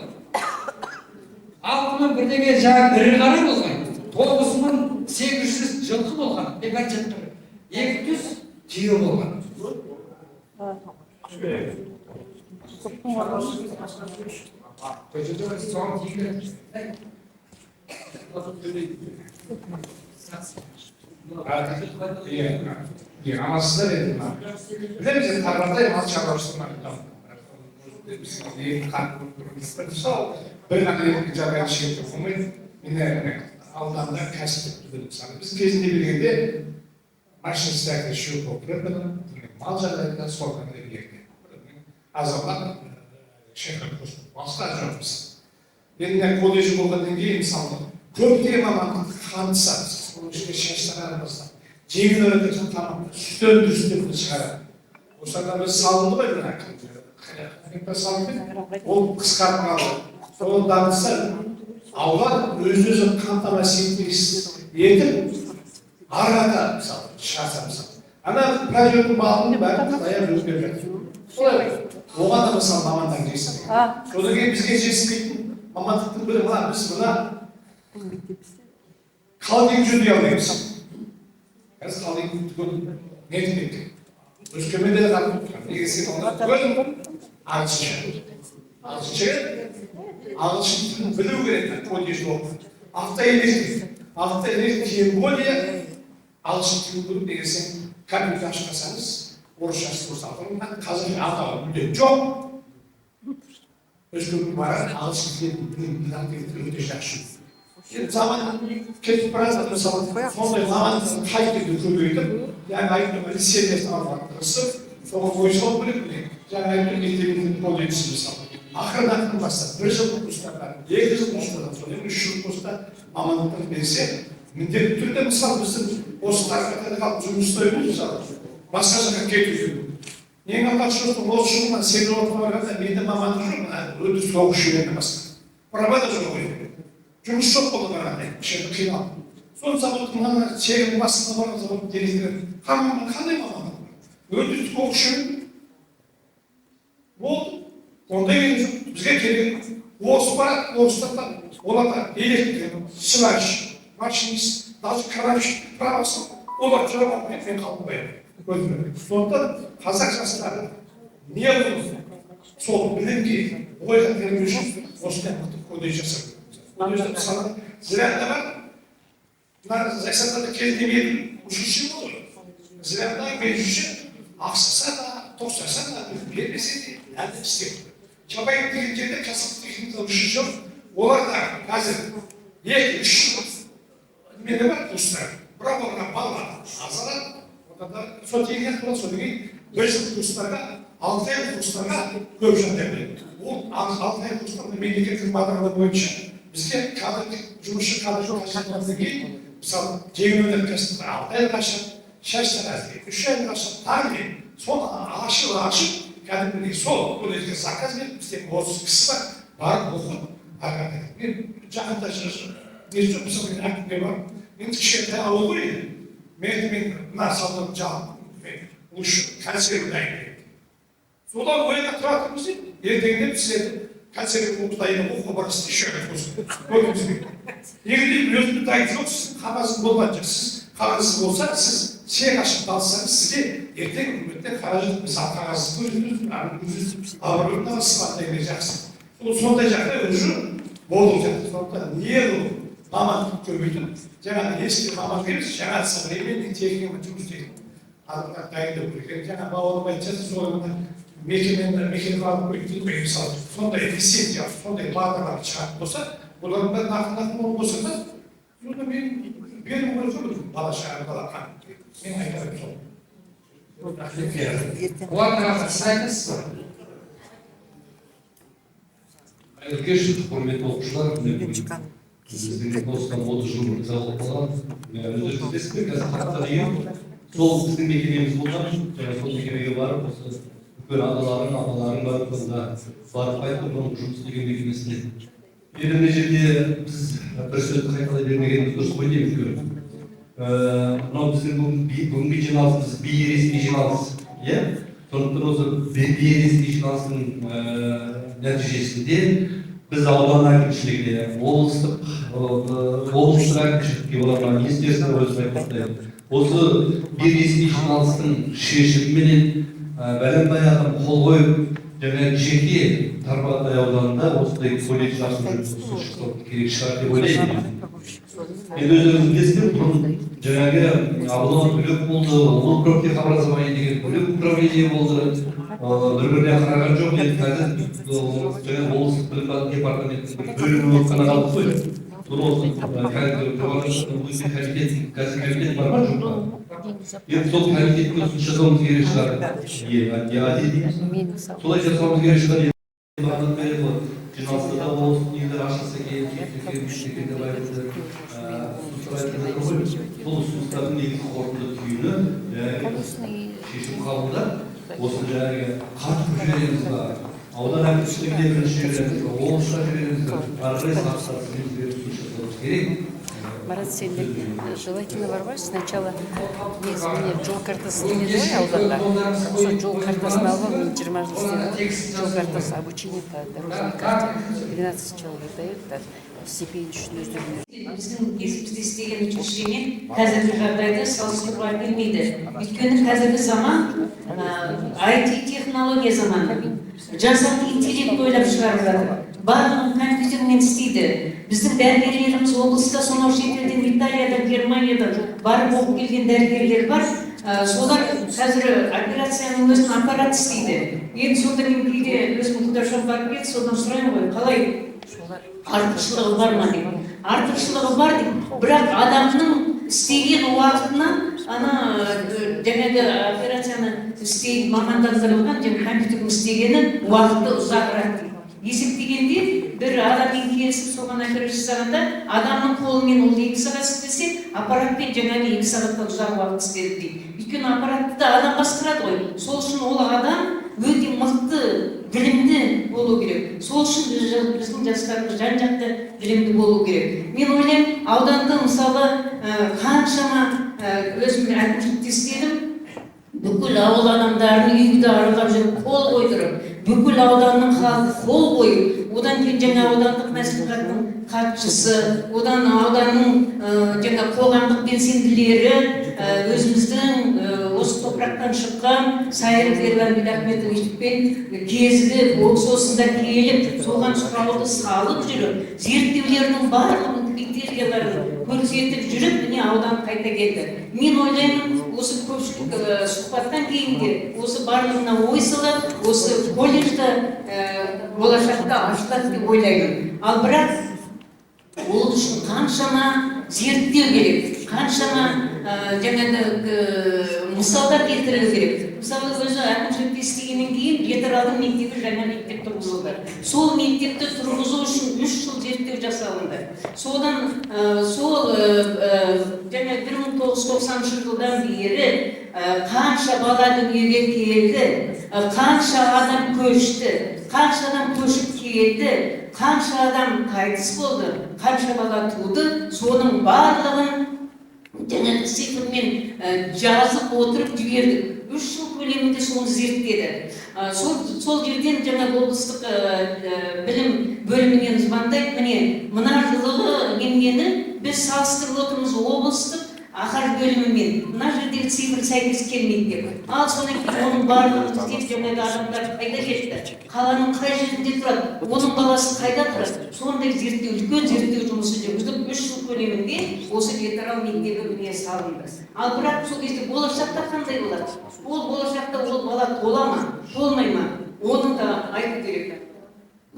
6000 бірдеңе жаңағы ірі қара болған. 9800 жылқы болған. Мен бәрін жаттап тұрмын. 200 түйе болған. Көшеде соған тиген. Иә, амансыздар. Енді мына білеміз, енді Тарбағатай мал шаруашылығынан мысалы бір ғана жағдайды шектеп қоймайды. Міне, ауданда кәсіптік білім, мысалы, біз кезінде бергенде машинист. Мал жағдайында сол қандай азамат басқа жоқпыз. Енді колледж болғаннан кейін, мысалы, көптеген мамандықты қамтыса, соның ішінде шаштардан бастап жеңіл өнеркәсіп тамақ, сүт өндірістерін шығарады. Осыдан біз салынды ғой, мына салынды, ол қысқарып қалды. Соны дамытса, аудан өз өзін қамтамасыз етіп, ары қарата, мысалы, шығарса, мысалы, ана прожектің малының бәрін қытайға өзгеріп жатыр. Солай оған да, мысалы, мамандар жетіспейді. Содан кейін бізге жетіспейтін мамандықтың бірі мына біз мына холодильник жөндей алмаймыз. Қазір холодильник түгел нетіп кетті. Өскеменде де қатып тұр. Неге десек, онда түгел ағылшынша. Ағылшынша, ағылшын тілін білу керек колледжде оқып. Автоэлектрик. Автоэлектрик тем более ағылшын тілін білу. Неге десең, компьютер ашып қалсаңыз, орысшасы болса, қазір атауы мүлде жоқ. Өскеменге барады, ағылшын тілін білетін өте жақсы. Енді заман кетіп бара жатыр, мысалы, сондай мамандықтарды қай жерде көбейтіп, жаңа айттым, лицензиясын алуға тырысып, соған ой салу керек. Міне, жаңа айттым, мектебінің колледжі, мысалы, ақырын ақырын бастап, бір жыл курстарға, 2 жыл курстардан, содан кейін 3 жыл курста мамандықтар берсе, міндетті түрде, мысалы, біздің осы Тарбағатайда қалып жұмыс істеуіміз, мысалы, басқа жаққа кету. Ең алғаш осы жылы мына Северный барғанда, менде мамандық жоқ, мына өндіріс оқушы жерінен басқа. Права да жоқ ой. Жұмыс жоқ болды барғанда, кішкене қиналдым. Сол заводтың ана цехінің басында барған завод директоры: «Қандай мамандық бар?» «Өндірістік оқушы болды». Ондай керек жоқ. Бізге керек орыс барады, орыстарда оларда электрик, сварщик, машинист, даже крановщик правасы, олар жүре алмайды, мен қалып қоямын көзіме. Сондықтан қазақ жастары неғұрлым сол білімге, ойға кіру үшін осындай мықты колледж жасау керек. Колледжде, мысалы, Зырянда бар, мына Зайсанда кезінде мен училище болды ғой. Зырянда беруші ақсаса да, тоқтаса да, бермесе де, әлі істеп тұр. Чапаев деген жерде кәсіптік техникалық училище жоқ, олар да қазір 2-3 жыл немене бар курстар, бірақ оларға балалар аз алады. Одан да сол тегін болады. Содан кейін бір жыл курстарға, 6 ай курстарға көп жағдай береді. Ол 6 ай курстар мемлекеттік бағдарлама бойынша бізге кадр, жұмысшы кадр қажет кейін, мысалы, жеңіл өнеркәсіпті 6 айға ашады, шаштаразды 3 айға ашады, тағы не, соны ашып ашып кәдімгідей сол колледжге заказ беріп, бізде 30 кісі бар, барып оқып, ары қарай. Мен жақында не жоқ, мысалы, мен әкімге барып, енді кішкентай ауыл ғой енді, мен мына сауданы жауып, мен лучше консерв дайындаймын. Содан ойға тұра тұрмыз дейді, ертеңінде сіздерді консерв дайындап оқуға барасыз, еще көрдіңіз бе? Неге деймін, өзімде дайын жоқ, сіздің қағазыңыз болған жоқ. Сіз қағазыңыз болса, сіз чек ашып алсаңыз, сізге ертең үкіметтен қаражат, мысалы, қағазыңызды өзіңіз абыройын аласыз деген жақсы. Сол сондай жағдай уже болып жатыр. Сондықтан неғұрлым мамандық көбейтіп, жаңағы ескі мамандық емес, жаңа современный техникамен жұмыс істейтін адамдар дайындау керек. Енді жаңа бауырым айтып жатыр, сол мекемені мекеме алып қойды дейді ғой, мысалы, сондай лицензия, сондай бағдарлама шығатын болса, олардың бәрін ақырын ақырын болса да, сонда мен беру керек қой бала шаға бала. Мен айтарым сол. Қуат аға, сіз айтасыз ба? Қайырлы кеш, құрметті оқушылар! Міне, бүгін біздің осыдан 30 жыл бұрын жабылып қалған, өздеріңіз білесіздер, қазір қарттар үйі, сол біздің мекемеміз болған. Жаңа сол мекемеге барып, осы үлкен ағаларың, апаларың барып, сонда барып қайттым бұрын жұмыс істеген мекемесіне. Енді мына жерде біз бір сөзді қайталай бермегеніміз дұрыс қой деймін. Үлкен мынау біздің бүгінгі жиналысымыз бейресми жиналыс, иә. Сондықтан осы бейресми жиналыстың нәтижесінде біз аудан әкімшілігіне, облыстық әкімшілікке бола ма, министерство өзі айтқандай, осы бейресми жиналыстың шешіміменен бәленбай адам қол қойып, жаңа жеке Тарбағатай ауданында осындай колледж ашу жөнінде керек шығар деп ойлаймын. Енді өздеріңіз білесіздер, бұрын жаңағы облон бөлек болды, облпрофтехобразование деген бөлек управление болды, бір біріне қараған жоқ. Енді қазір жаңағы облыстық білім департаментінің бір бөлімі болып қана қалды ғой. Тура осы комитет, қазір комитет бар ма, жоқ па? Енді сол комитетке ұсыныс жасауымыз керек шығар. Солай жасауымыз керек шығар. Бағанадан бері жиналыста да осы нелер ашылса екен, сөйтсе екен, деп айтылды. Ұсыныстар айтылып жатыр ғой. Сол ұсыныстардың негізгі қорытынды түйіні шешім қабылдап, осы жаңағы қатып жібереміз ба, аудан әкімшілігіне бірінші жібереміз ба, облысқа жібереміз ба, ары қарай сатысымен ұсыныс жасауымыз керек. Марат, сен де желательно бар ғой, сначала негізі міне жол картасы деген ғой ауданда. Сол жол картасын алып ал, мен 20 жыл істедім ғой. Жол картасы, обучение по дорожной карте. 12 человек дают, да, стипендия үшін өздеріне. Біздің кезімізде істеген училищемен қазіргі жағдайды салыстыруға келмейді, өйткені қазіргі заман IT технология заманы, жасанды интеллект ойлап шығарып жатыр, барлығын компьютермен істейді. Біздің дәрігерлеріміз облыста сонау шетелден, Италиядан, Германиядан барып оқып келген дәрігерлер бар. Солар қазір операцияның өзін аппарат істейді. Енді сонда мен кейде өзім құдашам барып келді, содан сұраймын ғой, қалай, артықшылығы бар ма деп. Артықшылығы бар деп, бірақ адамның істеген уақытына ана жаңағы операцияны істей мамандандырылған және компьютердің істегені уақыты ұзағырақ дейді. Есептегенде, бір адаммен келісіп, соған операция жасағанда, адамның қолымен ол 2 сағат істесе, аппаратпен жаңағы 2 сағаттан ұзақ уақыт істеді дейді. Өйткені аппаратты да адам басқарады ғой. Сол үшін ол адам өте мықты білімді болу керек. Сол үшін біздің жастарымыз жан жақты білімді болу керек. Мен ойлаймын, ауданда мысалы қаншама өзім әкімшілікте істедім, бүкіл ауыл адамдарын үйді аралап жүріп қол қойдырып, бүкіл ауданның халқы қол қойып, одан кейін жаңа аудандық мәслихаттың хатшысы, одан ауданның жаңа қоғамдық белсенділері, өзіміздің осы топырақтан шыққан Сайыров Ерлан Ахметовичпен кезігіп, ол сосын да келіп, соған сұрауды салып жүріп, зерттеулердің барлығын, критерияларын көрсетіп жүріп, міне, аудан қайта келді. Мен ойлаймын, осы көпшілік сұхбаттан кейін де осы барлығына ой салып, осы колледжді болашақта ашылады деп ойлаймын. Ал бірақ ол үшін қаншама зерттеу керек, қаншама жаңағы мысалдар келтірілу керек. Мысалы, өзі әкімшілікте істегеннен кейін Жетіаралдың мектебі, жаңа мектеп тұрғызылды. Сол мектепті тұрғызу үшін 3 жыл зерттеу жасалынды. Содан сол жаңа 1990 жылдан бері қанша бала дүниеге келді, қанша адам көшті, қанша адам көшіп келді, қанша адам қайтыс болды, қанша бала туды, соның барлығын жаңағы цифрмен жазып отырып жібердік. 3 жыл көлемінде соны зерттеді. Сол жерден жаңағы облыстық білім бөлімінен звондайды: міне, мына жылғы неменені біз салыстырып отырмыз облыстық АҚАР бөлімімен, мына жердегі цифр сәйкес келмейді деп. Ал содан кейін оның барлығын іздеп, жаңағы адамдар қайда кетті, қаланың қай жерінде тұрады, оның баласы қайда тұрады, сондай зерттеу, үлкен зерттеу жұмысы жүргізіліп, 3 жыл көлемінде осы Жетіарал мектебі, міне, салынды. Ал бірақ сол кезде болашақта қандай болады, ол болашақта ол бала тола ма, толмай ма, оны да айту керек.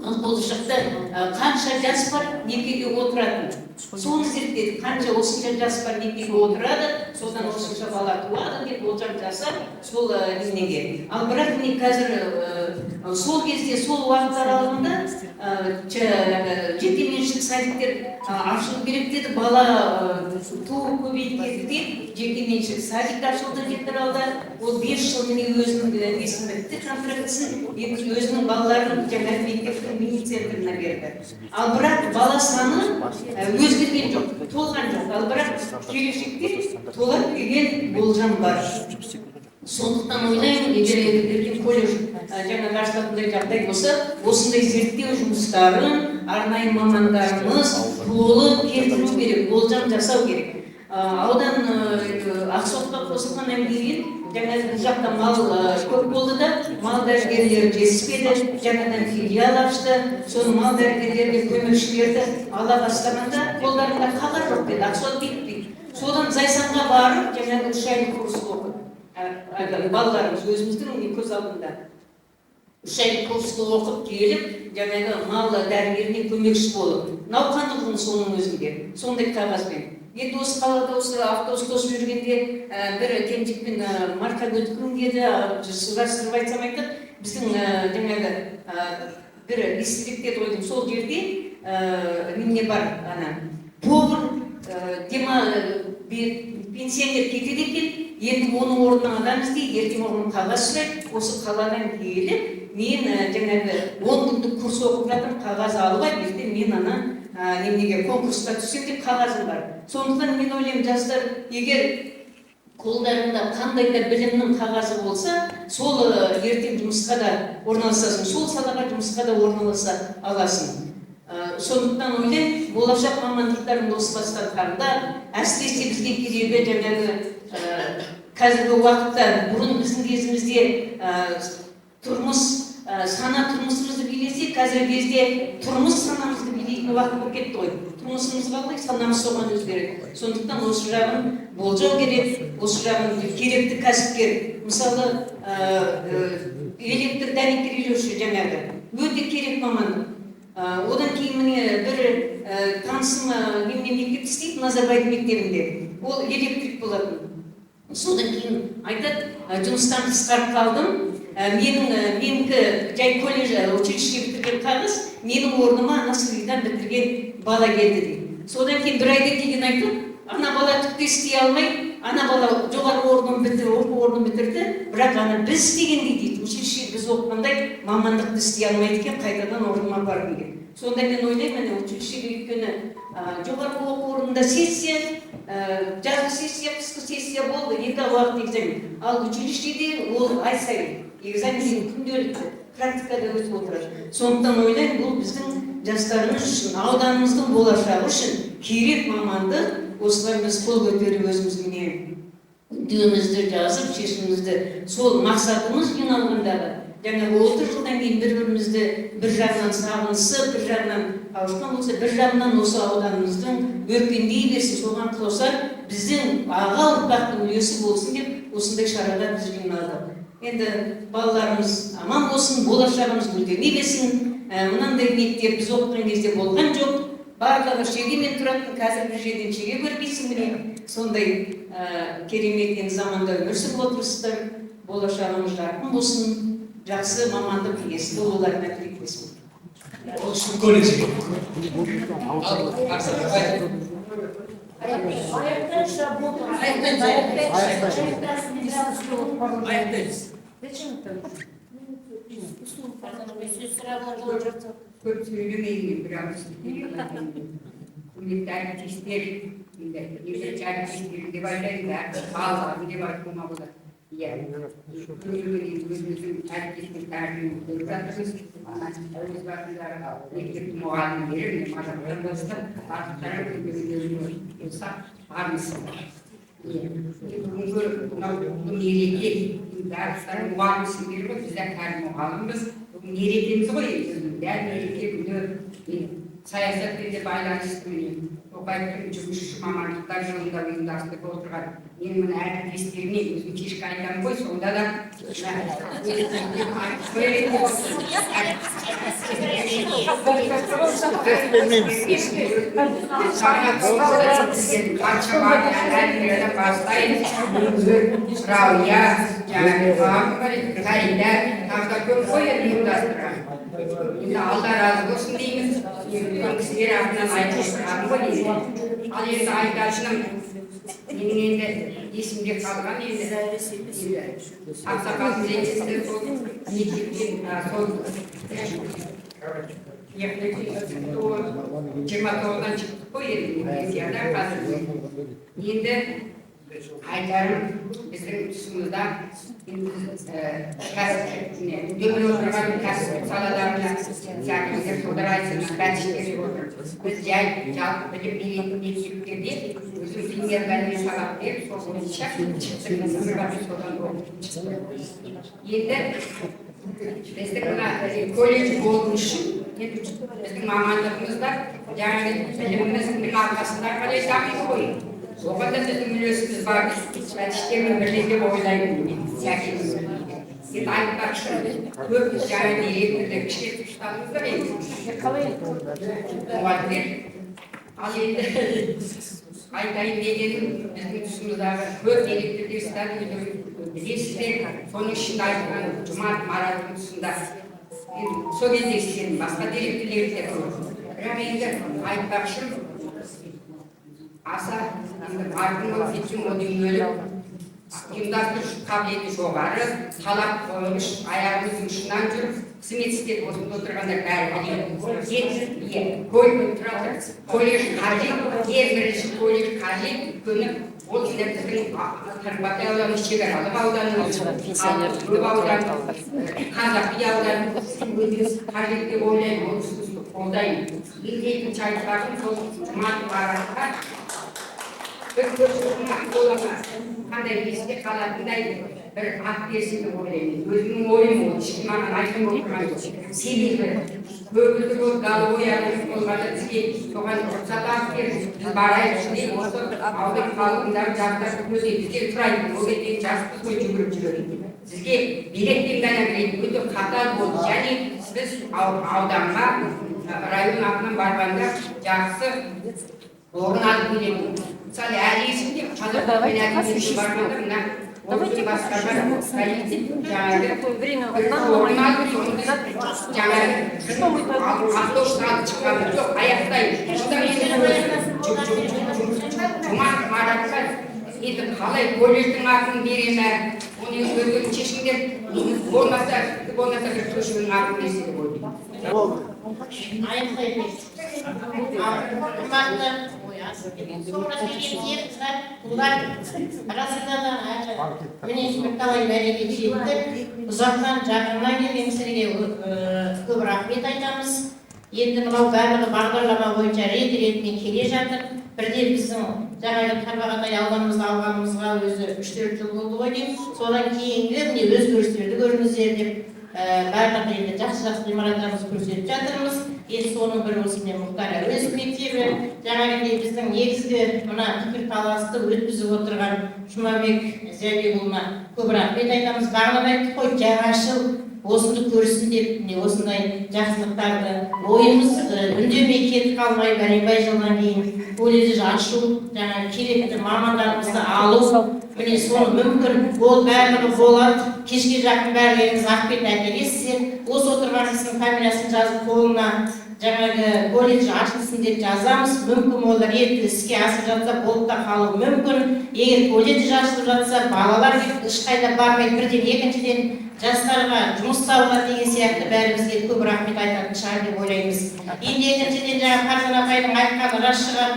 Ал болашақта қанша жас бар некеге отыратын, соны зерттедік. Қанша, осынша жас бар некеге отырады, содан осынша бала туады деп болжам жасап, сол неменеге. Ал бірақ міне, қазір сол кезде, сол уақыт аралығында жекеменшік садиктер ашылу керек деді. Бала туу көбейіп кетті деп, жекеменшік садик ашылды Жетіаралда. Ол 5 жыл, міне, өзінің несін бітті, контрактісін, енді өзінің балаларын жаңағы мектептің мини центріне берді. Ал бірақ бала саны өзгерген жоқ, толған жоқ. Ал бірақ келешекте толады деген болжам бар. Сондықтан ойлаймын, егер енді ертең колледж жаңағы ашылатындай жағдай болса, осындай зерттеу жұмыстарын арнайы мамандарымыз толық келтіру керек, болжам жасау керек. Аудан Ақсуатқа қосылғаннан кейін жаңағы бұл жақта мал көп болды да, мал дәрігерлері жетіспеді. Жаңадан филиал ашты. Соны мал дәрігерлеріне көмекшілерді ала бастағанда, қолдарында қағаз жоқ деді, Ақсуат бекітпейді. Содан Зайсанға барып, жаңағы 3 айлық курс оқыды. Балаларымыз өзіміздің көз алдында. 3 ай курсты оқып келіп, жаңағы мал дәрігеріне көмекші болып, науқандығын соның өзінде, сондай қағазбен. Енді осы қалада осы автобус тосып жүргенде бір келіншекпен Марқакөлдікі деді, сұрастырып айтсам айтады, біздің жаңағы бір естелік деді ғой, сол жерде немене бар, ана повар пенсионер кетеді екен, енді оның орнына адам іздейді, ертең оған қағаз сұрайды, осы қаладан келіп, мен жаңағы 10 күндік курс оқып жатырмын, қағаз алып алып, ертең мен ана неменеге конкурсқа түссем деп қағазым бар. Сондықтан мен ойлаймын, жастар егер қолдарында қандай да білімнің қағазы болса, сол ертең жұмысқа да орналасасың, сол салаға жұмысқа да орналаса аласың. Сондықтан ойлаймын, болашақ мамандықтарын осы бастан таңдап, әсіресе бізге керегі жаңағы қазіргі уақытта, бұрын біздің кезімізде тұрмыс, сана тұрмысымызды билесе, қазіргі кезде тұрмыс санамызды билейтін уақыт болып кетті ғой. Тұрмысымыз қалай, санамыз соған өзгереді. Сондықтан осы жағын болжау керек, осы жағын керекті кәсіпкер. Мысалы, электр дәнекерлеуші жаңағы өте керек мамандық. Одан кейін міне бір танысым немене мектепте істейді, Назарбаев мектебінде. Ол электрик болатын. Содан кейін айтады, жұмыстан қысқарып қалдым. Менікі жай колледж, училище бітірген қағаз, менің орныма ана СВИ-дан бітірген бала келді дейді. Содан кейін бір айдан кейін айтады, ана бала түк те істей алмай, ана бала жоғарғы орнын бітірді, оқу орнын бітірді, бірақ ана біз істегендей дейді, училище біз оқығандай мамандықты істей алмайды екен, қайтадан орныма апарғым келді. Сонда мен ойлаймын, міне училищеге өйткені жоғарғы оқу орнында сессия, жазғы сессия, қысқы сессия болды, екі уақыт экзамен. Ал училищеде ол ай сайын экзамен күнделікті практикада өтіп отырады. Сондықтан ойлаймын, бұл біздің жастарымыз үшін, ауданымыздың болашағы үшін керек мамандық. Осыған біз қол көтеріп өзіміз міне үндеуімізді жазып, шешімімізді, сол мақсатымыз жиналғандағы жаңағы 30 жылдан кейін бір-бірімізді бір жағынан сағынысып, бір жағынан қауышқан болса, бір жағынан осы ауданымыздың өркендей берсін, соған қоса біздің аға ұрпақтың үлесі болсын деп осындай шараға біз жиналдық. Енді балаларымыз аман болсын, болашағымыз гүлдене берсін. Мынандай мектеп біз оқыған кезде болған жоқ. Барлығы шегемен тұратын, қазір бір жерден шеге көрмейсің міне. Сондай керемет енді заманда өмір сүріп отырсыздар. Болашағымыз жарқын болсын, жақсы мамандық иесі болуларына тілектеспін. Осы колледжге. Көп сөйлемеймін, бірақ құрметті әріптестер, енді екінші әріптестерім деп айтайын да, балаларым деп айтуыма болады. Иә, өзіміздің әріптестің тәрбиені көріп жатырмыз. Өз басында мектептің мұғалімдері, міне мажақтан бастап, барлықтары өздеріне болсақ бармысыздар. Бүгінгі мынау мереке, барлықтары мұғалімсіңдер ғой, біз де кәрі мұғалімбіз. Бүгін мерекеміз ғой, енді дәл мереке күні саясатпен де байланысты міне Тоқаевтың жұмысшы мамандықтар жылында ұйымдастырып отырған. Мен мына әріптестеріме өзім кешкі айтамын ғой, сонда да бастайын. Рауя, Фарида, тағы да көп қой енді ұйымдастырған. Енді Алла разы болсын дейміз. Үлкен кісілер атынан айтып отырғаным ғой енді. Ал енді айтатыным, менің енді есімде қалған енді ақсақалымыз енді сол мектептен сол 29-дан шықтық қой енді пенсияда қазір. Енді айтарым, біздің тұсымызда үндемей отырған кәсіптік салаларына сәкімдер солар айтсын, бәтіштер отыр. Біз жай жалпы білім беретін мектептерде өзім примерден сабақ беріп, сол бойынша шықтық, содан оқып шықтық. Енді біздің мына колледж болу үшін біздің мамандығымызда жаңағы біліміміздің арқасында қалай дамиды ғой. Оған да біздің үлесіміз бар, бәтіштермен бірле деп ойлаймын мен, сәкенмен. Енді айтпақшы, көп жаңа директорлер кішкене ұстаңыздар енді. Мұғалімдер. Ал енді айтайын дегенім, біздің тұсымыздағы көп директорлер, сіздер өздеріңіз білесіздер, соның ішінде айтылған Жұмат Мараттың тұсында, енді сол кезде істеген басқа директорлер де көп. Бірақ енді айтпақшым, аса енді марқұм болып кеткен, о дүниеге өліп, ұйымдастырушы қабілеті жоғары, талап қойғыш, аяғымыздың ұшынан жүріп қызмет істеді. Осында отырғандар бәрі біледі. Енді иә, тұра тұр, колледж қажет, ең бірінші колледж қажет, өйткені ол енді біздің Тарбағатай ауданы шекаралық ауданымыз, көп аудан, қазақи аудан, өте қажет деп ойлаймын, ол ұсынысты қолдаймын. Енді екінші айтпағым, сол Жұмат Маратқа бір көшірме бола ма, қандай есте қалатындай бір ат берсін деп ойлаймын. Өзімнің ойым ол, ешкім маған айтып отырған жоқ. Себебі көгілдір от голубой болғанда бізге соған рұқсат алып беріп, біз барайық деп осы аудан халқындағы жастар көзге бізге сұрайтын. Ол кезде жаспыз ғой, жүгіріп жүретін. Бізге билетпен ғана кіретін, өте қатал болды. Және біз ауданға район атынан барғанда жақсы орын алып келетін. Мысалы, әлі есімде, қазақ барғанда мына орыстың басқарған коллектив жаңағы орын алып, соны біз жаңағы автобусқа алып шыққанбыз. Жоқ, аяқтаймын. Жұмат Маратқа енді қалай колледждің атын бере ме, оны өздерің шешіңдер, болмаса бір көшенің атын берсе деп ойлаймын. Құрметті соңғы қыздар, ұлдар, расында да міне бірталай мәреге жеттік. Ұзақтан жақыннан келген кісілерге көп рахмет айтамыз. Енді мынау барлығы бағдарлама бойынша рет-ретімен келе жатыр. Бірде біздің жаңағы Тарбағатай ауданымызды алғанымызға өзі 3-4 жыл болды ғой деймін. Содан кейінгі міне өзгерістерді көріңіздер деп барлық енді жақсы-жақсы ғимараттарымызды көрсетіп жатырмыз. Енді соның бірі осы міне Мұхтар Әуезов мектебі. Жаңағыдай біздің негізгі мына пікірталасты өткізіп отырған Жұмабек Зиябекұлына көп рахмет айтамыз. Бағана айттық қой, жаңашыл осыны көрсін деп міне осындай жақсылықтарды ойымыз үндемей кетіп қалмай, бәленбай жылдан кейін колледж ашу, жаңа керекті мамандарымызды алу, міне соны мүмкін ол барлығы болады. Кешке жақын бәріңіз ақ бет әкелесіздер, осы отырған кісінің фамилиясын жазып қолына жаңағы колледж ашылсын деп жазамыз. Мүмкін ол ретті іске асып жатса, болып та қалуы мүмкін. Егер колледж ашылып жатса, балалар ешқайда бармайды. Бірден, екіншіден, жастарға жұмыс табылады деген сияқты бәрімізге көп рахмет айтатын шығар деп ойлаймыз. Енді екіншіден, жаңа Фарзан апайдың айтқаны рас шығар,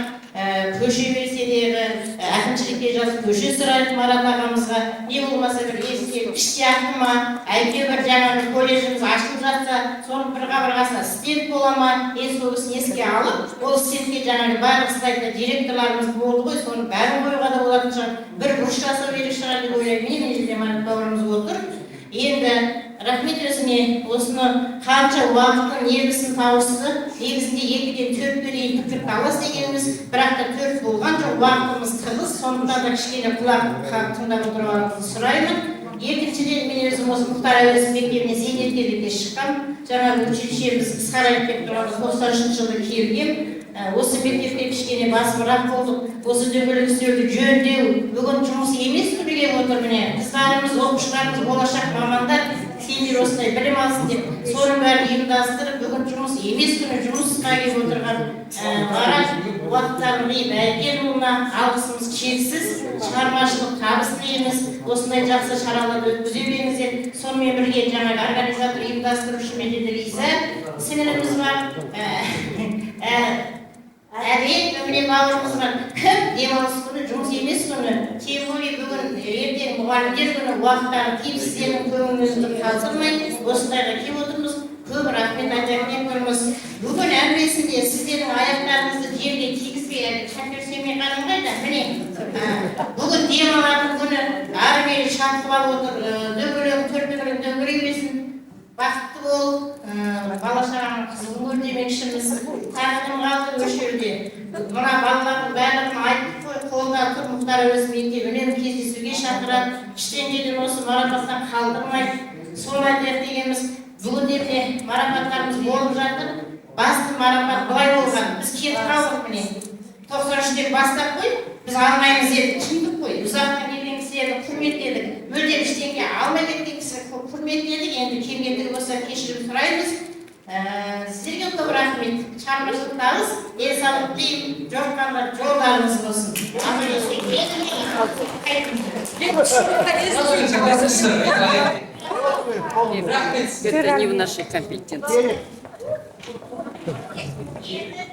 көше берсе дегі, әкімшілікке жазып көше сұрайық Марат ағамызға, не болмаса бір естелік сияқты ма, әйтеуір жаңағы колледжіміз ашылып жатса, соның бір қабырғасына стенд бола ма, енді сол кісіні еске алып, ол стендке жаңағы барлық слайдта директорларымыз болды ғой, соның бәрін қоюға да болатын шығар, бір бұрыш жасау керек шығар деп ойлаймын. Міне мына жерде Марат бауырымыз отыр. Енді рахмет өзіңе, осыны қанша уақытын, нервісін тауысты, негізінде 2-ден 4-ке дейін пікірталас дегеніміз, бірақ та 4 болған жоқ, уақытымыз тығыз, сондықтан да кішкене құлақ тыңдап отырғаныңызды сұраймын. Екіншіден, мен өзім осы Мұхтар Әуезов мектебіне зейнеткерлікке шыққам, жаңағы училищеміз қысқарайып кетіп тұрғанда 93 жылы келгем. Осы мектепке кішкене басымырақ болдық, осы дөңгелек үстелді жөндеу бүгін жұмыс емес күні келіп отыр. Міне қыздарымыз, оқушыларымыз, болашақ мамандар, сендер осындай білім алсын деп соның бәрін ұйымдастырып, бүгін жұмыс емес күні жұмысқа келіп отырған Марат уақыттарын қиып Әйкенұлына алғысымыз шексіз, шығармашылық табыс тілейміз. Осындай жақсы шараларды өткізе беріңіздер. Сонымен бірге жаңағы организатор, ұйымдастырушы мына Лиза сіңіліміз бар, Әбет міне бауырымыз бар. Кім демалыс күні, жұмыс емес күні, тем более бүгін ертең мұғалімдер күні, уақыттарын тиіп сіздердің көңіліңізді қалдырмай осындайға келіп отырмыз. Көп рахмет айтайын тұрмыз. Бүгін әмбесінде сіздердің аяқтарыңызды жерге тигізбей, әлі шәкерсемей қарым қайда? Міне бүгін демалатын күні, ары-бері шапқылап алып отыр, дөңгелек, төрт дөңгелек дөңгелек берсін. Бақытты бол, бала шағаның қызығын көр демекшіміз. Тағы кім қалды осы жерде? Мына балалардың барлығын айттық қой, қолда тұр Мұхтар Әуезов мектебі үнемі кездесуге шақырады, ештеңеден осы марапаттан қалдырмайды. Соны айтайық дегенбіз. Бүгін де, міне, марапаттарымыз болып жатыр. Басты марапат былай болған: біз кетіп қалдық, міне, 93-тен бастап қой. Біз алмаймыз дедік, шындық қой. Ұзақтан келген кісілерді құрметтедік, мүлдем ештеңе алмай кеткен кісі құрметтедік. Енді кемгендігі болса, кешірім сұраймыз. Сіздерге көп рахмет, шығармашылық табыс, денсаулық тілеймін, жорыққанға жолдарыңыз болсын. Аман есен келіңіз. Это не в нашей компетенции. Енді